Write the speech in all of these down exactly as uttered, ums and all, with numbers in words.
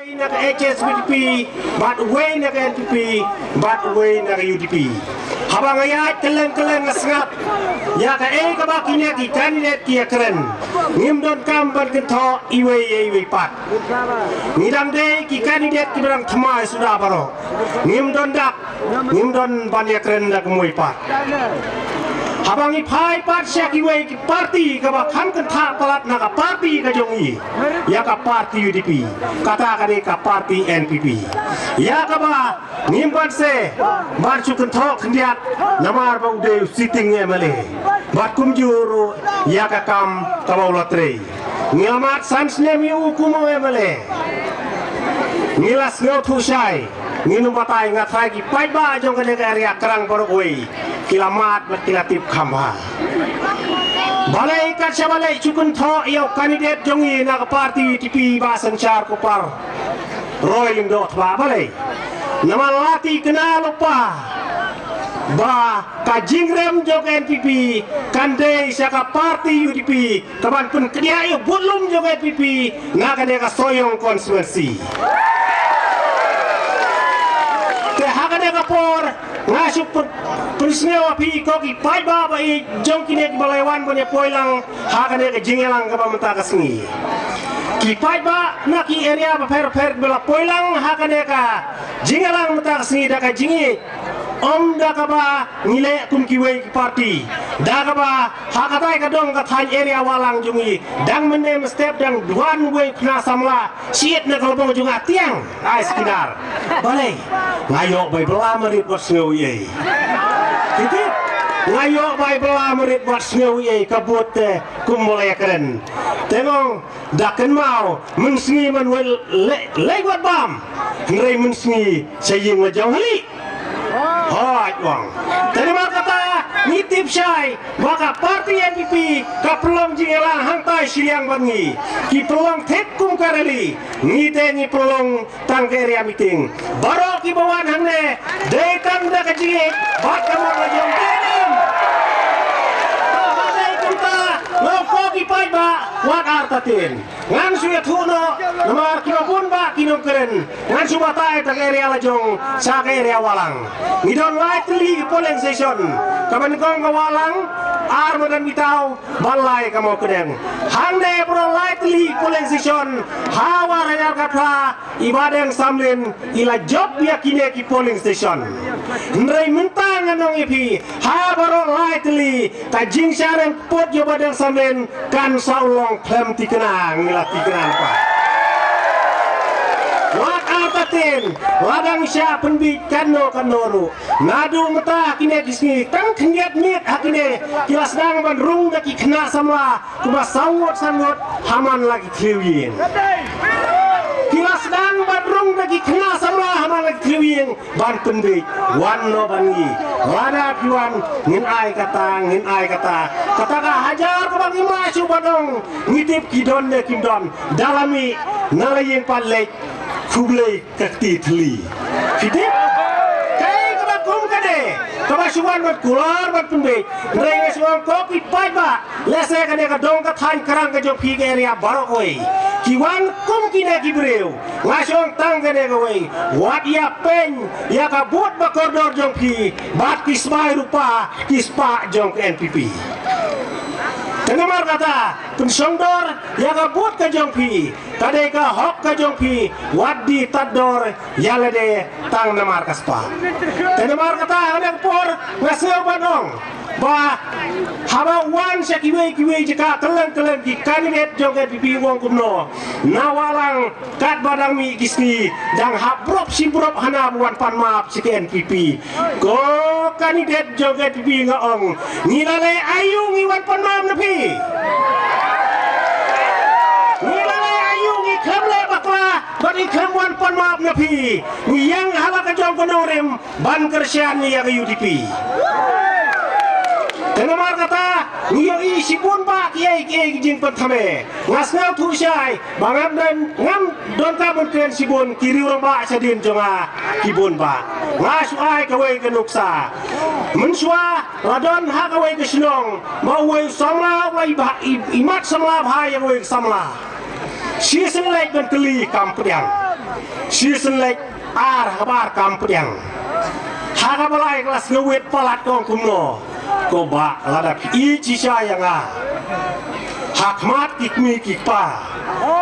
Uwei na ka H S P D P, bad uwei na ka N P P, bad uwei na ka U D P. Haba nga ïaid kylleng kylleng nga sngap ïa kaei kaba kine ki kandidet ki ïakren, ngim donkam ban kynthoh iwei ïa iwei pat. Ngi dang dei ki kandidet kiba dang thymmai suda baroh. Ngim don dak, ngim don ban ïakren da kumwei pat. Haba ngi phai pat sha kiwei ki parti kaba kham kynthah palat na ka parti ka jong ngi, ïa ka parti U D P, kata ka dei ka parti N P P, ïa kaba ngim banse ban shu kynthoh khyndiat namar ba u dei u sitting M L A, bad kumjuh ruh ïa ka kam kaba u la trei. Ngi la mad san snem ïa u kum u M L A. Ngi la sngewthuh shai. Ngin ym batai, nga tharai ki paidbah jong kane ka area Krang baroh kawei ki la mad bad ki la tip kham bha. Balei kat shaba leit shu kynthoh ïa u kandidet jong ngi na ka parti U D P, Bah Synshar Kupar Roy Lyngdoh Tbah, balei? Namar la thikna lypa ba ka jingrem jong ka N P P kan dei sha ka parti U D P, kaban pynkyndiah ïa u budlum jong ka N P P na kane ka Sohiong constituency. Te ha kane ka por nga shu pyn-, pynsngew ïa phi ko ki paidbah ba ïeit jong kine kiba la wan ban ïa poi lang ha kane ka jingïalang kaba mynta ka sngi. Ki paidbah na ki area bapher bapher ba la poi lang ha kane ka jingïalang mynta ka sngi da ka jingïeit. Ym da kaba ngi leh kum kiwei ki parti. Da kaba ha katai ka dong ka thaiñ area Wahlang jong ngi, dang mynne mynstep dang wan uwei u khynnah samla shit na ka lbong jong nga tiang. Ai Skyndar. Balei? Nga ïoh bai bylla marit wat sngew ei. Kiti? Nga ïoh bai bylla marit wat sngew ei ka vote te kum ba la ïakren. Te ngong da kynmaw, mynsngi man wei leh, leh wat bam. Hynrei mynsngi sa ïing la jong hali. Hoi wang. Te namar kata ngi tip shai ba ka parti N P P ka pynlong jingïalang hangtai shiliang bad ngi. Ki pynlong thik kum ka rally. Ngi te ngi pynlong tang ka area meeting. Baroh kiba wan hangne dei tang da ka jingïeit bad ka mon la jong, dei ne em? Tang ba dei kumta, nga ong ko ki paidbah, wat artatien. Ngan shu ïathuh noh namar kiba bun bah ki nongkren. Ngan shu batai tang ka area la jong sha ka area Wahlang. Ngi don lai tylli ki polling station. Kaba nyngkong ka Wahlang, ar madan Bitaw, bad lai ka Mawkdeng. Hangne baroh lai tylli ki polling station ha Wahrajar Khatphra, i Bah Deng Samlin i la jop ïa kine ki polling station. Hynrei mynta ngan ong ïa phi, ha baroh lai tylli ka jingshah rem kput ïa u Bah Deng Samlin kan sa u long khlem thikna, ngi la thikna lypa. Wat artatien, lada ngi shah pynbieit katno katno ruh. Naduh mynta ha kine ki sngi tang khyndiat miet ha kine ki la sdang ban rung da ki khynnah samla kiba saw ngut san ngut ha man la ki thliew ïing. Ki la sdang ban rung da ki khynnah samla ha man la ki thliew ïing ban pynbieit. Wan noh bad ngi. Lada phi wan ngin ai kata, ngin ai kata. Kata ka hajar kaba ngi mad shuh ban ong, ngi tip ki don ne kim don. Da la mih na la ïing pat leit khublei ka kti thylli. Phi tip? Kaei kaba kum kane kaba shu wan ban kular ban pynbieit. Hynrei nga shu ong ko ki paidbah, lehse kane ka dong ka thaiñ Krang ka jong phi ka area baroh kawei ki wan kum kine ki briew. Nga shu ong tang kane kawei, wat ïa pyn ïa ka vote ba kordor jong phi bad ki sbai rupa ki spah jong ka N P P. Te namar kata, pynshongdor ïa ka vote ka jong phi. Ka dei ka hok ka jong phi, wat die tad dor ïa lade tang namar ka spah. Te namar kata ha kane ka por nga sngew ban ong ba haba wan sha kiwei kiwei jaka kylleng kylleng ki kandidet jong ka N P P u ong kumno. Na Wahlang katba dang mih ki sngi dang hap brop shi brop hana ba wan pan map sha ka N P P. Ko kandidet jong ka N P P nga ong, ngi la leh aïu ngi wan pan map na phi? Ngi la leh aïu ngi khlem leh bakla bad ngi khlem wan pan map na phi? Ngi ïeng ha la ka jong ka nongrim ban kyrshan ïa ka U D P. Te namar kata ngi ïohi shibun bah kiei kiei ki jingpynthame. Nga sngewthuh shai ba ngam don, ngam donkam ban kren shibun, ki riew rangbah shadien jong nga ki bun bah. Nga shu ai kawei ka nuksa. Mynshuwa la don ha kawei ka shnong ba uwei u samla u la i bah, i, i mat samla bha ïa uwei u samla. Shisien leit ban kylli kam pdiang. Shisien leit ar ha kaba ar kam pdiang. Ha kaba lai ka la sngewit palat ka ong kumno. Ko bah, lada phi ïeit shisha ïa nga, ha khmat ki kmie ki kpa,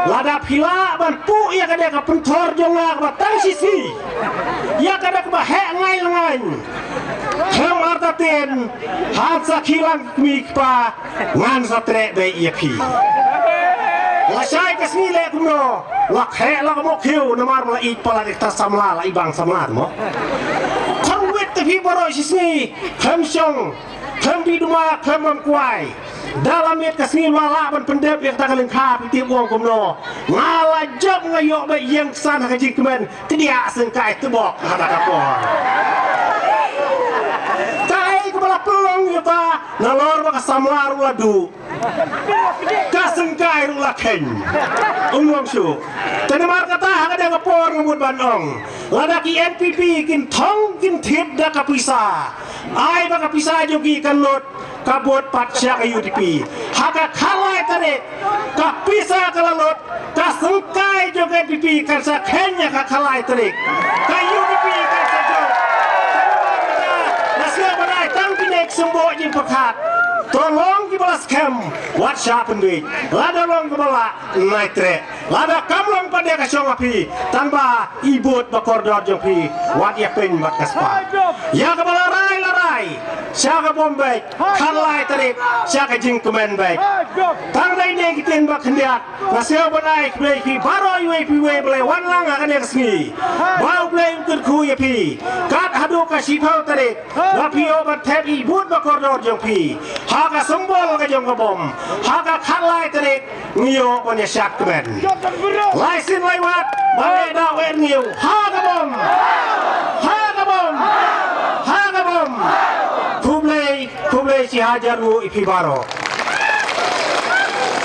lada phi lah ban puh ïa kane ka pynthor jong nga kaba tang shisngi, ïa kane kaba heh ngai lngai, khlem artatien, hangta khie lang ki kmie ki kpa, ngan sa treh beit ïa phi. Lashai ka sngi leh kumno, la kheh la ka mohkhiew namar ba la ïeit palat ïa kata samla, la i bang samla mo. Khlem wit te phi baroh shisngi, khlem shong, khlem die duma, khlem bam kwai. Da la miet ka sngi la lah ban pyndep ïa kata ka lyngkha, phi tip u ong kumno. Nga la jop nga ïoh beit ïing ksan ha ka jingkmen. Kdiah syngkai tbok ha kata ka por. Kaei kaba la pynlong ïa ta, nalor ba ka samla ruh la duh, ka syngkai ruh la kheiñ. Ym long shuh. Te namar kata ha kane ka por nga mut ban ong, lada ki N P P kin thong kin thied da ka pisa, ai ba ka pisa jong ki kan lut, ka bud pat sha ka U D P. Ha ka khatlai tarik, ka pisa ka la lut, ka syngkai jong ka N P P kan sa kheiñ ha ka khatlai tarik. Ka U D P kan sa jop. Nga sngewbha ban ai tang kine ki symboh jingpyrkhat. To long kiba la skhem, wat shah pynbeit. Lada long kaba lah, nai treh. Lada kam long pat de ka shong ha phi, tang ba i bud ba kordor jong phi, wat ïa pyn bad ka spah. Ïa kaba la rai la rai, sha ka bym beit, khatlai tarik, sha ka jingkmen beit. Tang dei ne ki ktien ba khyndiat, nga sngewbha ban ai khublei phi baroh iwei pa iwei ba la wan lang ha kane ka sngi. Ba U Blei un kyrkhu ïa phi. Kat haduh ka shiphew tarik, ba phi ïoh ban thep i bud ba kordor jong phi ha ka symbol ka jong ka bom. Ha ka khatlai tarik, ngi ïoh ban ïa shad kmen. Lai sien lai wat, ba leh da wer ngi ïoh. Ha ka bom! Ha ka bom! Ha ka bom! Khublei, khublei shi hajar nguh ïa phi baroh.